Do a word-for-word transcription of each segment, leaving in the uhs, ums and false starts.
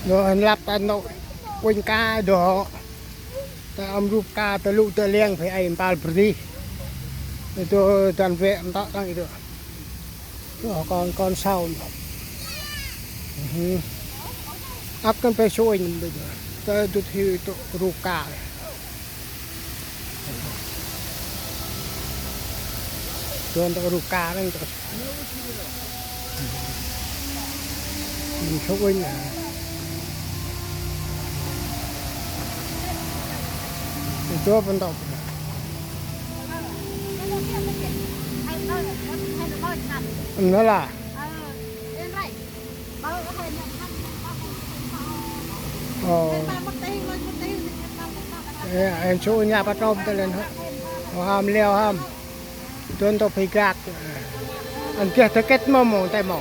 Dô hên lăp ta nô uănh ka dô. Ta ăm rup ka ta lŭ ta liăng phải ai mpal bri. Dô dăn vê ntŏ tăng dô. Dô kon kon sau. Ăp kăn pe suôn. Ta dŭt hi tŭ rup ka. Dô ntŭ rup ka nâng tŭ. Suôn. Dô păng tŭ. Nơ la. Ồ. Ê, anh chú nhà bắt trộm tay lên hả? Ồ, hâm leo hâm. Tuần tộc phi gạt. Anh kia thực kết mô mô tay mô.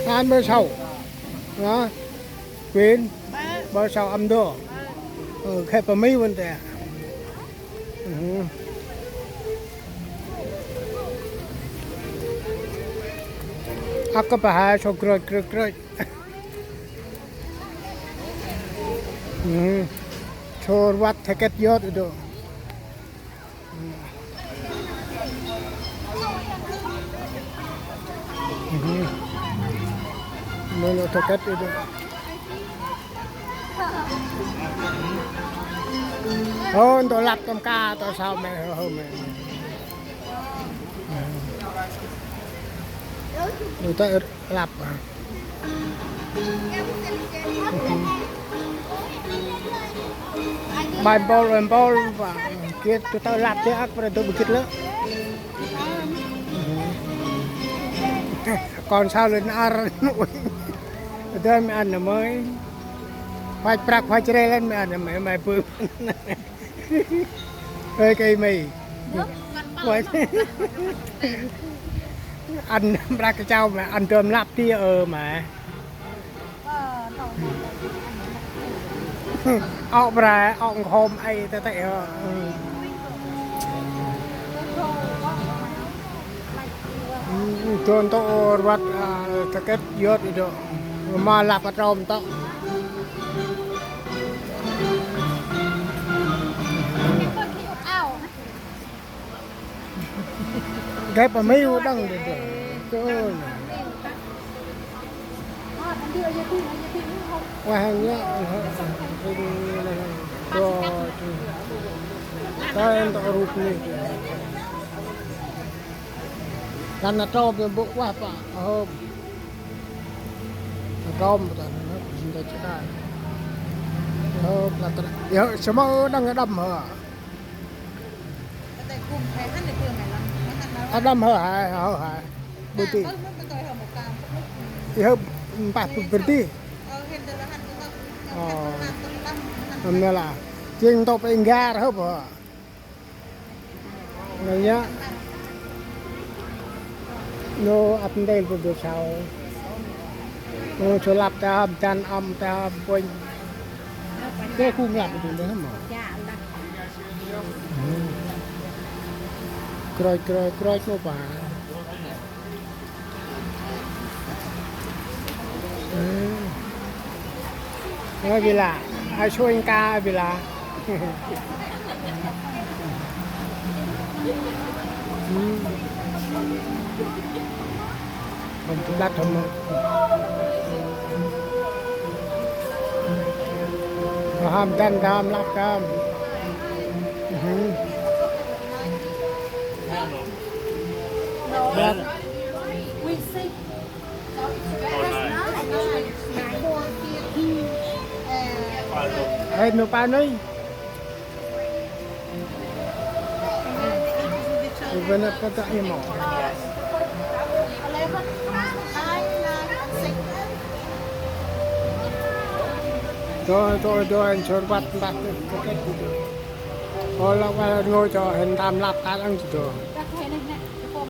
Anh bơ sâu. Hả? Quyến. Bơ sâu âm đô. Ờ, khai pa mi vấn đề. Ăp kơ pa hai sâu krơch krơch krơch. Sâu rvăt tha kĕt yot dô. Mơ nô tha kĕt dô. Hô, ntô lăp tâm ka, tơ sau mê, hô, hô mê. Ntô lăp. Bai mpôl, bai mpôl, ba, gĭt, tơ lăp dê ăk, bar dô gĭt lơ. Kon sau lĕ nar. Dê mê ăn nơ mơi. Phat prăk, phat chrê lĕ mê ăn nơ mơi, mơi pư. Ơi, kơi mì. Ăn prăk kachao mê, ăn tơm lăp ti ơ mê. Ŏk bra, ŏk nkhôm ai tê tê ơ. Dô ntŭ rvăt, a, tha kĕt yot dô. Ma lăp pa trôm tŏ. Gay pa mi u đăng dô dô. Dô. Wah, hên nhá. Dô. Dô. Tơ ntŭ rup ni. Kan na trôm bŭ wah pa. Hơm. Trôm ta na jing ta chai. Hơm la tra. Yơ, sơmơ đăng đăm hơ. A đăm hơ hai, hơ hai. Bơ ti. Yơ, mpah bơ ti. Ơ. Amela. Jing tôp inggar hơ bơ. Nây nhá. Nô ăp ndel bơ dô sau. Nô sô lăp ta hâm, jan ăm ta hâm, punh. Tê khung lăp bơ dô hâm. Kroi, kroi, kroi, nô pa. Ơ, bila. Ai suôn ka bila. Hâm, hâm, hâm. Hâm, hâm, hâm, hâm. Hâm. Ê, nô pa nây. Ê, bên ăp ta imo. Dô, dô, dô, ăn sơr băt, băt, băt, băt. Ơ, lăp, lăp, ngô cho hên tam lăp, ta lăng dô.